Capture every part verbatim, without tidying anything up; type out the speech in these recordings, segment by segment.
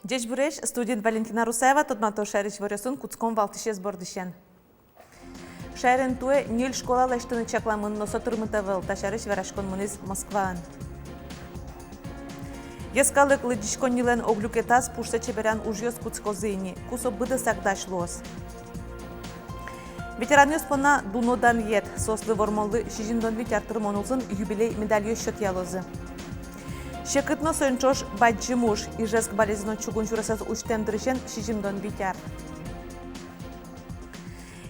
Ӟечбуресь! Студиын Валентина Русаева. Тодмато шаерысь иворъёсын. Кутском валтӥсез бордысен. Шаерын туэ ньыль школа лэсьтыны чакламын, но со тырмыт ӧвӧл, та сярысь вераськон мынӥз Москваын. Йӧскалык лыдӟиськоннилэн ог люкетаз пушсэ чеберан ужъёс кутскозы ини. Ку со быдэсак дась луоз? Ветеранъёс понна дуно данъет. Соослы Вормонлы сизьымдон вить ар тырмон улсын юбилей медальёс сётъялозы. Секыт но соин ӵош бадӟым уж. Ижевск — Балезино чугун сюресэз усьтэм дырысен сизьымдон вить ар.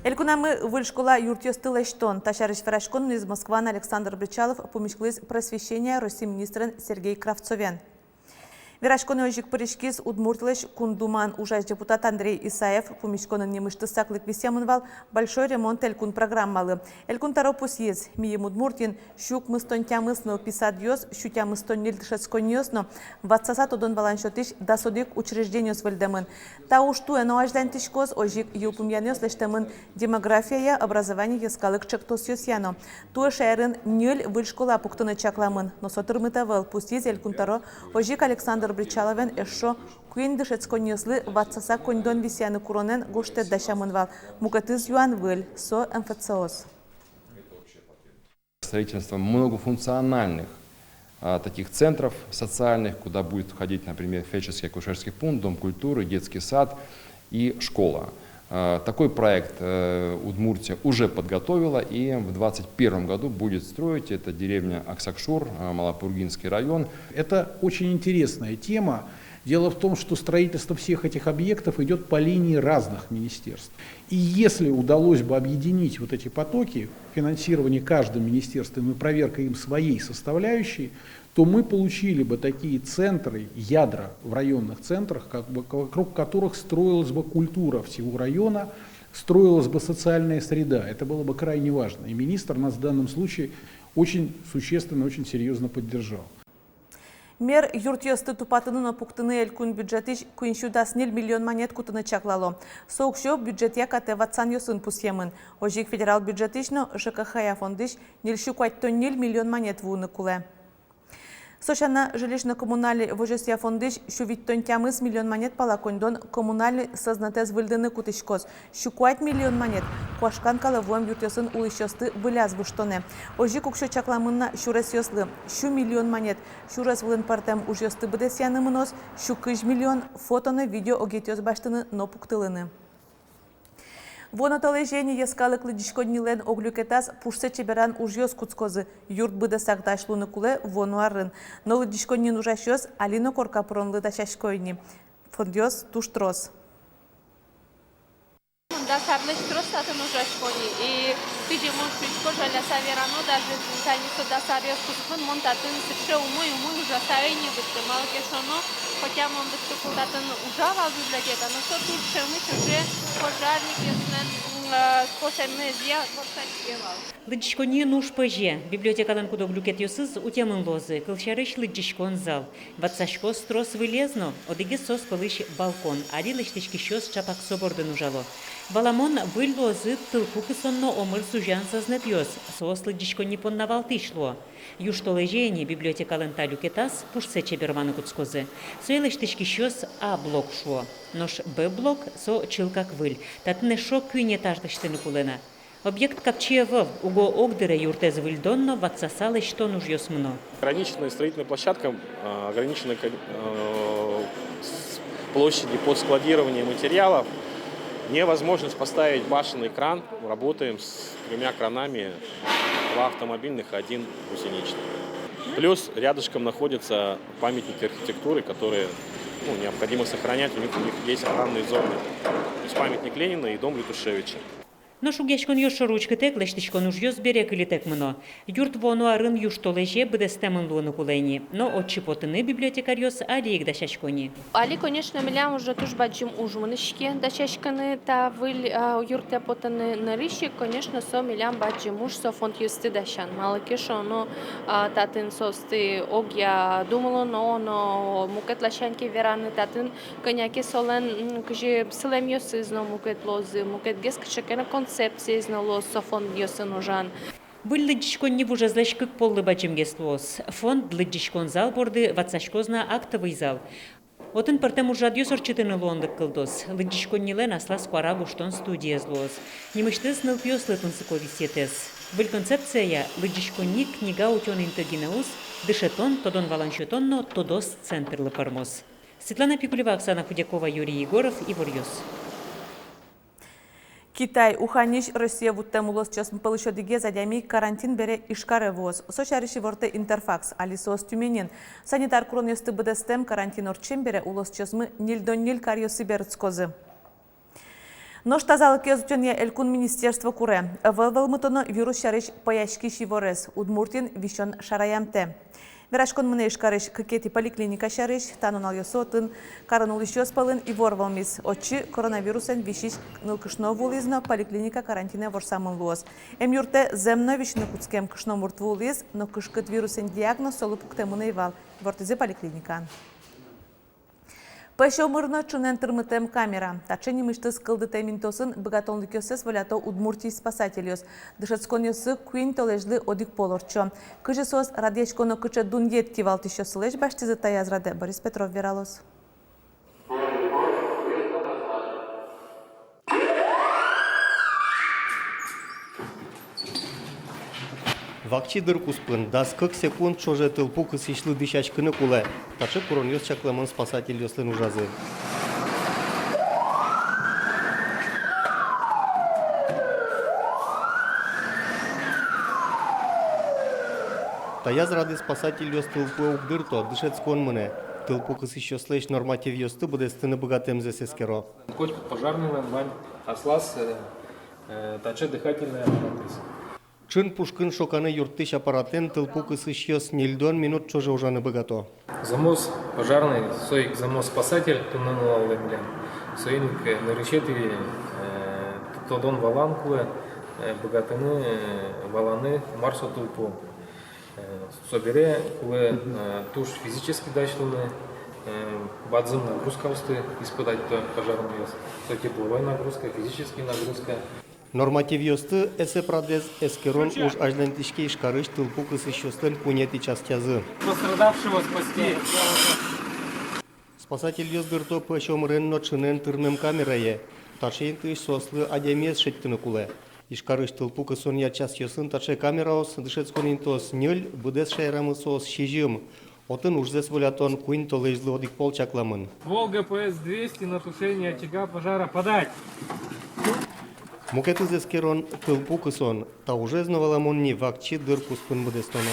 Элькунамы выль школа юртъёсты лэсьтон. Та сярысь вераськон мынӥз Москваын Александр Бречалов пумиськылӥз просвещения Росси министрен Сергей Кравцовен. Вераськонэ озьы ик пыриськиз Удмуртилэсь Кун Думаын ужась депутат Андрей Исаев. Пумиськонын нимысьтыз саклык висъямын вал «Большой ремонт» элькун программалы. Элькун тӧро пусйиз: миым Удмуртиын сю укмыстон тямыс нылпи садъёс, сю тямыстон ньыль дышетсконниос но ватсаса тодон-валан сётӥсь дас одӥг учреждениос выльдэмын. Та уж туэ но азьланьтӥськоз. Озьы ик йылпумъянъёс лэсьтэмын демографияя, образование, йӧскалык ӵектосъёсъя но. Туэ шаерын ньыль выль школа пуктыны чакламын, но со тырмыт ӧвӧл, пусйиз элькун тӧро. Озьы ик Александр Бречаловен эшшо куинь дышетсконниослы ватсаса коньдон висъяны куронэн гожтэт дасямын вал. Мукетыз юан выль, со МФЦ-ос. Строительство многофункциональных, а, таких центров социальных, куда будет входить, например, фельдшерско-акушерский пункт, дом культуры, детский сад и школа. А, такой проект, э, Удмуртия уже подготовила и в двадцать первом году будет строить. Это деревня Аксакшур, а, Малопургинский район. Это очень интересная тема. Дело в том, что строительство всех этих объектов идёт по линии разных министерств. И если удалось бы объединить вот эти потоки финансирования каждым министерством и проверка им своей составляющей, то мы получили бы такие центры, ядра в районных центрах, как бы, вокруг которых строилась бы культура всего района, строилась бы социальная среда. Это было бы крайне важно. И министр нас в данном случае очень существенно, очень серьёзно поддержал. Мер юртъёсты тупатыны но пуктыны элькун бюджетысь куинь сю дас ньыль миллион манет кутыны чаклало. Со уксё бюджетъя катэ ватсанъёсын пусъемын. Озьы ик федерал бюджетысь но ЖКХ-я фондысь ньыль сю куатьтон ньыль миллион манет вуыны кулэ. Со сяна, жилищно-коммунальной возёсъя фондысь сю витьтон тямыс миллион манет пала коньдон коммунальной сӧзнэтэз выльдыны кутӥськоз. Сю куать миллион манет куашкан калэ вуэм юртъёсын улӥсьёсты выляз выжтонэ. Озьы ик уксё чакламын на сюресъёслы. Сю миллион манет сюрес вылын пӧртэм ужъёсты быдэсъяны мыноз, сю кызь миллион фото но видео огетъёс басьтыны но пуктылыны. Вуоно толэзе ини йӧскалык лыдӟиськоннилэн ог люкетаз пушсэ чеберан ужъёс кутскозы. Юрт быдэсак дась луыны кулэ вуоно арын. Но лыдӟиськонниын ужасьёс али но корка пыронлы дасясько ини. Фондъёс туж трос. Дас арлэсь трос татын ужасько ни, и тыдӟе мон шуисько, жаляса верано, даже тани со дас аръёс кутскын мон татын сыӵе умой, умой ужаса ӧй ни быдты. Малы ке шуоно, хотя мон быдтыку татын ужа вал библиотека, но со туж ӵемысь уже пожарникъёслэн, м, э, способностьзыя ворсаське вал. Лыдӟиськонниын уж пӧзе, библиотекалэн куд-ог люкетъёсыз утемын луозы, кылсярысь, лыдӟиськон зал. Ватсаськоз трос вылез но, одӥгез соос пӧлысь балкон, али лэсьтӥськисьёс ӵапак со бордын ужало. Валамон, выль луозы тылпу кысон но омыр сузян сӧзнэтъёс, соос лыдӟиськонни понна валтӥсь луо. Южтолэзе ини библиотекалэн та люкетаз пушсэ чеберманы кутскозы. Сое лэсьтӥськисьёс А блок шуо. Нош Б блок — со чылкак выль. Татын эшшо куинь этаж лэсьтыны кулэ на. Объект капчи ӧвӧл, уго ог дыре юртэз выльдон но ватсаса лэсьтон ужъёс мыно. Ограниченная строительная площадка, а, ограниченная ко-, э, с-, площади под складирование материалов, невозможность поставить башенный кран. Работаем с тремя кранами, два автомобильных, один гусеничный. Плюс рядышком находятся памятники архитектуры, которые, ну, необходимо сохранять, у них, у них есть охранные зоны. То есть памятник Ленина и дом Ртушевича. Нош шугъяськонъёс шоры учкытэк, лэсьтӥськон ужъёс бере кылитэк мыно. Юрт вуоно арын южтолэзе быдэстэмын луыны кулэ ини, но отчы потыны библиотекарьёс али ик дасясько ни. Али, конечно, милям уже туж бадӟым уж мынӥське дасяськыны та выль, а, юртэ потыны. Нырысь ик, конечно, со милям бадӟым уж, со фондъёсты дасян. Малы ке шуоно, а, татын соосты огъя думылоно но, мукет ласянь ке вераны, татын кӧня ке солэн, м, кызьы сылэмъёсыз но мукет луозы, мукетгес кыӵе ке но концепциез но луоз со фондъёсын ужан. Выль лыдӟиськонни вужезлэсь кык поллы бадӟымгес луоз. Фонд лыдӟиськон зал борды ватсаськоз на актовый зал. Отын пӧртэм ужрадъёс ортчытыны луонлык кылдоз. Лыдӟиськоннилэн аслаз куара гожтон студиез луоз. Нимысьтыз нылпиослы тунсыко висъетэз. Выль концепцияя лыдӟиськонни книга утён интыгинэ уз, дышетон, тодон-валан сётон но тодос центрлы пӧрмоз. Светлана Пикулева, Оксана Худякова, Юрий Егоров, «Иворъёс». Китай, Уханьысь Россие вуттэм улосчиос пӧлысь одӥгез адями карантин бере Ижкаре вуоз. Со сярысь ивортэ Интерфакс. Али соос Тюменьын. Санитар куронъёсты быдэстэм карантин ортчем бере улосчиосмы ньыльдон ньыль каръёсы берытскозы. Нош тазалыкез утёнъя элькун министерство куре: ӧвӧл вӧлмытоно вирус сярысь пӧяськись иворез. Удмуртиын висён шараямтэ. Вераськон мынэ Ижкарысь кыкетӥ поликлиника сярысь. Та нуналъёсы отын карын улӥсьёс пӧлын ивор вӧлмиз. Отчы коронавирусэн висись нылкышно вуылӥз но, поликлиника карантинэ ворсамын луоз. Эмъюртэ зэм но висьыны кутскем кышномурт вуылӥз, но кышкыт вирусэн диагноз солы пуктэмын ӧй вал, ивортӥзы поликлиникаын. Пӧсь омыр но ӵынэн тырмытэм камера. Таӵе нимысьтыз кылдытэм интыосын быгатонлыкъёссэс волято Удмуртиысь спасательёс. Дышетсконъёссы куинь толэзьлы одӥг пол ортчо. Кызьы соос радъясько но кыӵе дунъет кивалтӥсьёссылэсь басьтӥзы таяз радэ, Борис Петров вералоз. Вакчи дыр куспын дас кык секунд ӵоже тылпу кысӥсьлы дӥсяськыны кулэ. Таӵе куронъёс чакламын спасательёслэн ужазы. Таяз рады спасательёс тылпуэ уг дырто, дышетскон мынэ. Тылпу кысӥсьёслэсь нормативъёсты быдэстыны быгатэмзэс эскеро. Котькуд пожарныйлэн вань аслаз, э, э, таӵе дыхательный аппаратыз. Ӵын пушкын шоканы юрттӥсь аппаратэн тылпу кысӥсьёс ньыльдон минут ӵоже ужаны быгато. Зэмос пожарный, со ик зэмос спасатель туннэ нуналлы милям. Соин ик, э, нырысетӥ, э, тодон-валан кулэ, э, быгатыны, э, валаны, мар со тылпу. Э, собере кулэ, э, туж физически дась луыны, э, бадӟым нагрузкаосты испытать каро пожарныйёс. Со тепловой нагрузка, физический нагрузка. Нормативъёсты эсэп радэз эскерон уж азьланьтӥське Ижкарысь тылпу кысӥсьёслэн куинетӥ частязы. Пострадавшего спасти. Спасательёс дырто пӧсь омырен но ӵынэн тырмем камерае. Таӵе интыысь соослы адямиез шедьтыны кулэ. Ижкарысь тылпу кысонъя частьёсын таӵе камераос, дышетскон интыос ньыль, быдэс шаерамы соос сизьым. Отын ужзэс волятон куинь толэзьлы одӥг пол чакламын. Волга П С двести на тушение очага пожара подать. Мукетыз эскерон — тылпу кысон. Та ужез но, валамон ни, вакчи дыр куспын быдэстоно.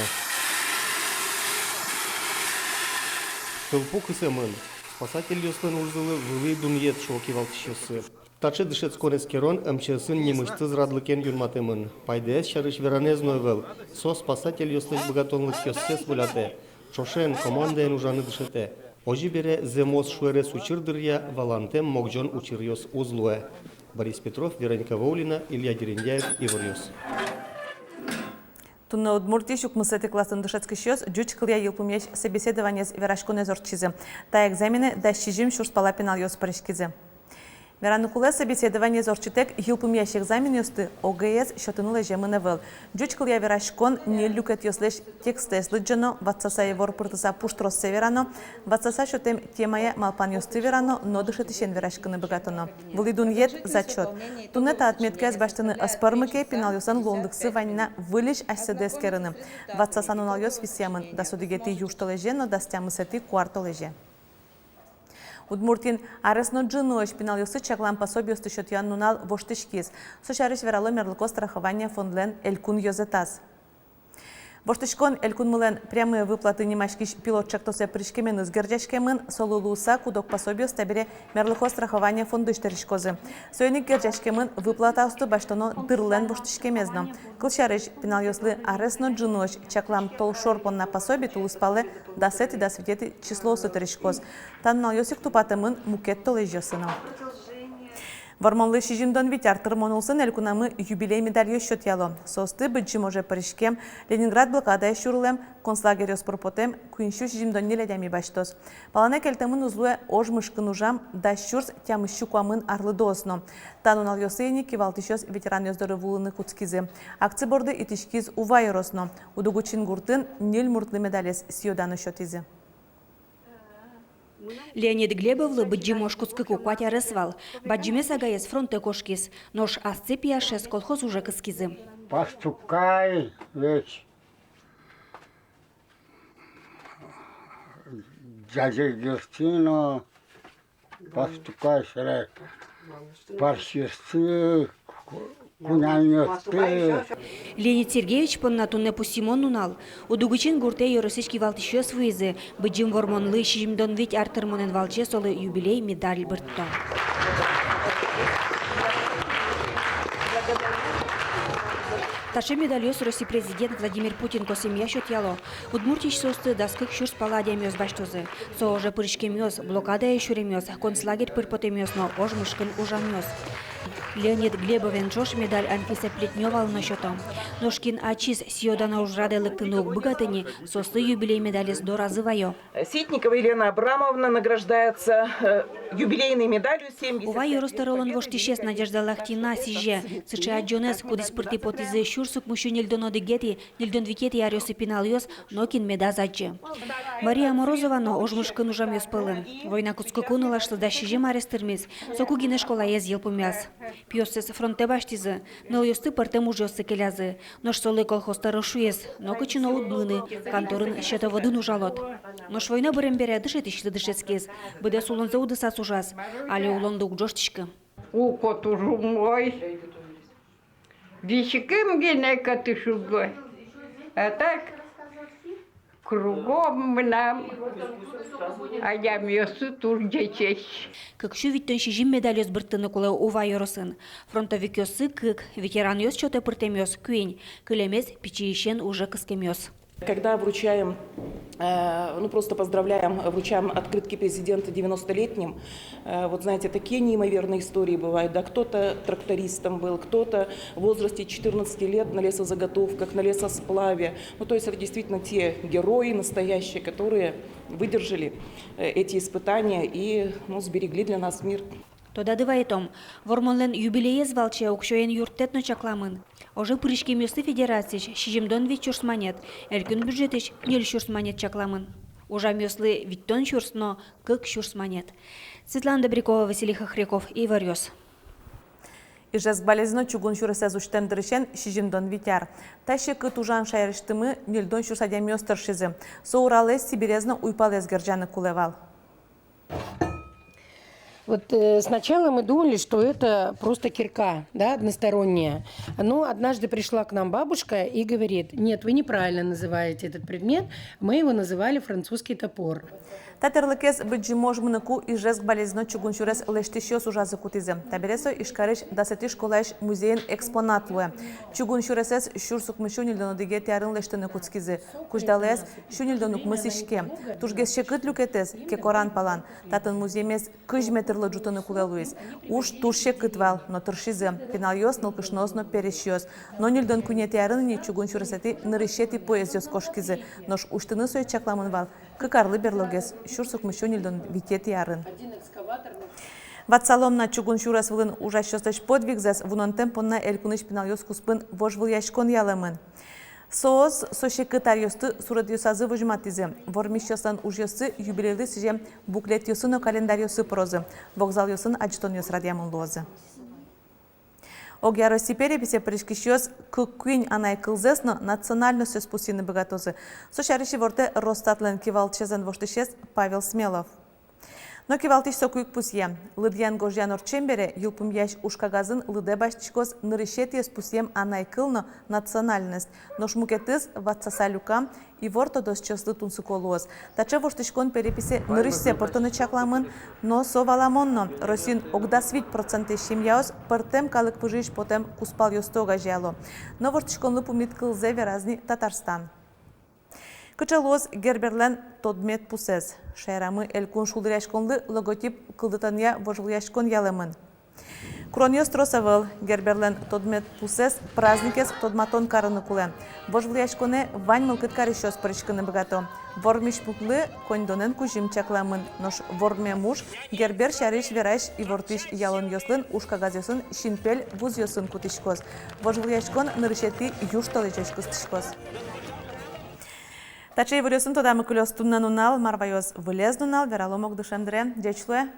Тылпу кысэмын. Спасательёслэн ужзылы вылӥ дунъет, шуо кивалтӥсьёссы. Таӵе дышетскон-эскерон М Ч С-ын нимысьтыз радлыкен юнматэмын. Пайдаез сярысь веранэз но ӧвӧл. Со спасательёслэсь быгатонлыкъёссэс волятэ. Ӵошен, командаен ужаны дышетэ. Озьы бере, зэмос шуэрес учыр дыръя валантэм могӟон учыръёс уз луэ. Борис Петров, Вероника Ваулина, Илья Дерендяев, «Иворъёс». Туннэ Удмуртиысь укмысэтӥ классын дышетскисьёс ӟуч кылъя йылпумъясь собеседованиез, вераськонэз ортчизы. Та экзаменэ дас сизьым сюрс пала пиналъёс пыриськизы. Вераны кулэ, собеседованиез ортчытэк йылпумъясь экзаменъёсты, О Г Э-ез, сётыны лэземын ӧвӧл. Ӟуч кылъя вераськон ньыль люкетъёслэсь текстэз лыдӟоно, ватсаса ивор пыртыса пуштроссэ верано, ватсаса сётэм темая малпанъёсты верано но дышетӥсен вераськыны быгатоно. Вылӥ дунъет — зачёт. Туннэ та отметкаез басьтыны ӧз пӧрмы ке, пиналъёслэн луонлыксы вань на выльысь асьсэды эскерыны. Ватсаса нуналъёс висъямын дас одӥгетӥ южтолэзе но дас тямысэтӥ куартолэзе. Удмуртиын арес но ӝыныозь пиналъёслы чаклам пособиосты сётъян нунал воштӥськиз. Со сярысь верало мерлыко страхование фондлэн элькун ёзэтаз. Воштӥськон элькунмылэн «Прямые выплаты» нимаськись пилот чактосэ пыриськеменыз герӟаськемын. Солы луыса, куд-ог пособиос табере мерлыко страхование фондысь тыриськозы. Соин ик герӟаськемын выплатаосты басьтоно дырлэн воштӥськемез но. Кылсярысь, пиналъёслы арес но ӝыныозь чаклам толшор понна пособи тулыспалэ дасэтӥ-дас витетӥ числоосы тыриськоз. Та нуналъёс ик тупатэмын мукет толэзьёсы но. Вормонлы сизьымдон вить ар тырмон улсын элькунамы юбилей медальёс сётъяло. Соосты Быдӟым оже пыриськем, Ленинград блокадаез сюрылэм, концлагерьёс пыр потэм куинь сю сизьымдон ньыль адями басьтоз. Палэнэ кельтэмын уз луэ ож мышкын ужам дас сюрс тямыссю куамын арлыдоос но. Та нуналъёсы ини кивалтӥсьёс ветеранъёс доры вуылыны кутскизы. Акци борды итӥськиз Ува ёрос но. Удыгучын гуртын ньыль муртлы медалез сӥё-дано сётӥзы. Леонид Глебовлы Быдӟым ож кутскыку куать арес вал. Бадӟымез агаез фронтэ кошкиз, нош асьсэ пияшез колхоз уже кыскизы. Пастукай ведь, дядя Герти но, пастукай сыре, парсьёсты, ку-, кунянъёсты. Леонид Сергеевич понна туннэ пусйымон нунал. Удугучин гуртэ ёросысь кивалтӥсьёс вуизы. Быдӟым Вормонлы сизьымдон вить ар тырмонэн валче солы юбилей медаль быртто. Таӵе медальёс Россий президент Владимир Путин косэмъя сётъяло. Удмуртиысь соосты дас кык сюрс пала адямиос басьтозы. Со оже пыриськемъёс, блокадае сюремъёс, концлагерь пыр потэмъёс но ож мышкын ужамъёс. Леонид Глебовен ӵош медаль Анфиса Плетнёвалы но сёто. Нош кин ачиз сӥё-дано ужрадэ лыктыны уг быгаты ни, соослы юбилей медалез доразы ваё. Ситникова Елена Абрамовна награждается, э, юбилейной медалью семьдесят пять лет Победы. Ува ёрос тӧролэн воштӥсез Надежда Лахтина сӥзе сыӵе адӟонэз, кудӥз пыртӥ потӥзы сюрс укмыссю ньыльдон одӥгетӥ, ньыльдон витетӥ аръёсы пиналъёс, нокин медаз адӟы. Мария Морозова но ож мышкын ужамъёс пӧлын. Война кутскыку нылашлы дас сизьым арес тырмиз, соку гинэ школаез йылпумъяз. Пиоссэс фронтэ басьтӥзы, нылъёсты пӧртэм ужъёсы келязы. Нош солы колхоз тӧро шуиз: нокытчы но уд мыны, конторын счетоводын ужалод. Нош война бырем бере дышетӥсьлы дышетскиз. Быдэс улонзэ удысаз ужаз. Али улонлы уг ӝожтӥськы. Уко туж умой. Висьыкым гинэ кӧтыш уго. А так кругом мынам адямиосы туж ӟечесь. Кык сю витьтон сизьым медальёс бырттыны кулэ Ува ёросын. Фронтовикъёссы кык, ветеранъёс чотэ пыртэмъёс куинь, кылемез пичиысен уже кыскемъёс. Когда вручаем, э, ну, просто поздравляем, вручаем открытки президента девяностолетним, э, вот знаете, такие неимоверные истории бывают, да, кто-то трактористом был, кто-то в возрасте четырнадцати лет на лесозаготовках, на лесосплаве. Ну, то есть это действительно те герои настоящие, которые выдержали, э, эти испытания и, ну, сберегли для нас мир. Тодады вайытом, Вормонлэн юбилеез валче уксёен юрттэт но чакламын. Оже пыриськемъёслы федерациысь сизьымдон вить сюрс манет, элькун бюджетысь ньыль сюрс манет чакламын. Ужамъёслы витьтон сюрс но кык сюрс манет. Светлана Добрякова, Василий Хохряков, Иворъёс. Ижевск-Балезино чугун сюресэз усьтэм дырысен сизьымдон вить ар. Та секыт ужан шаерысьтымы ньыльдон сюрс адямиос тыршизы. Со Уралэз, Сибирез но уйпалэз герӟаны кулэ вал. Вот, э, сначала мы думали, что это просто кирка, да, односторонняя. Но однажды пришла к нам бабушка и говорит: «Нет, вы неправильно называете этот предмет, мы его называли французский топор». Та тӧрлыкез Быдӟым ож мыныку Ижевск-Балезино чугун сюрес лэсьтӥсьёс ужазы кутӥзы. Табере со Ижкарысь дасэтӥ школаысь музейын экспонат луэ. Чугун сюресэз сюрс укмыссю ньыльдон одӥгетӥ арын лэсьтыны кутскизы. Кузьдалаез сю ньыльдон укмыс иськем. Тужгес секыт люкетэз Кекоран палан. Татын музъемез кызь метрлы ӝутыны кулэ луиз. Уж туж секыт вал, но тыршизы пиналъёс, нылкышноос но пересьёс. Но ньыльдон куинетӥ арын ини чугун сюресэтӥ нырысетӥ поездъёс кошкизы. Нош усьтыны сое чакламын вал кык арлы берлогес, сюрс укмыссю ньыльдон витетӥ арын. Ватсалом на: чугун сюрес вылын ужасьёслэсь подвигзэс вунонтэм понна элькунысь пиналъёс куспын вожвылъяськон ялэмын. Соос со секыт аръёсты суредъёсазы возьматӥзы. Вормисьёслэн ужъёссы юбилейлы сӥзем буклетъёсы но календарьёсы пырозы, вокзалъёсын адӟытонъёс радъямын луозы. Огъя Росси переписе пыриськисьёс кык-куинь анай кылзэс но национальностьёс пусйыны быгатозы. Со сярысь ивортэ Росстатлэн кивалтӥсезлэн воштӥсез Павел Смелов. Но кивалтӥсь соку ик пусъе: лыдъян-гожъян ортчем бере йылпумъясь ужкагазын лыдэ басьтӥськоз нырысетӥез пусъем анай кыл но национальность. Нош мукетыз ватсаса люкам ивор тодосчиослы тунсыко луоз. Таӵе воштӥськон переписе нырысьсэ пыртыны чакламын, но со валамон но: Россиын ог дас вить процентэсь семьяос пӧртэм калык выжыысь потэм кузпалъёсты огазеяло. Но воштӥськонлы пумит кылзэ вераз ни Татарстан. Кыӵе луоз Герберлэн тодмет пусэз? Шаерамы элькун шулдыръяськонлы логотип кылдытонъя вожвылъяськон ялэмын. Куронъёс трос ӧвӧл. Герберлэн тодмет пусэз праздникез тодматон карыны кулэ. Вожвылъяськонэ вань мылкыд карисьёс пыриськыны быгато. Вормись мутлы коньдонэн кузьым чакламын, нош вормем уж Гербер сярысь верась ивортӥсь ялонъёслэн ужкагазъёсын синпель вузъёсын кутӥськоз. Вожвылъяськон нырысетӥ южтолэзёзь кыстӥськоз. Таӵе иворъёсын тодамы кылёз туннэ нунал. Мар ваёз вылез нунал, вералом ик дышем дыре. Ӟеч луэ.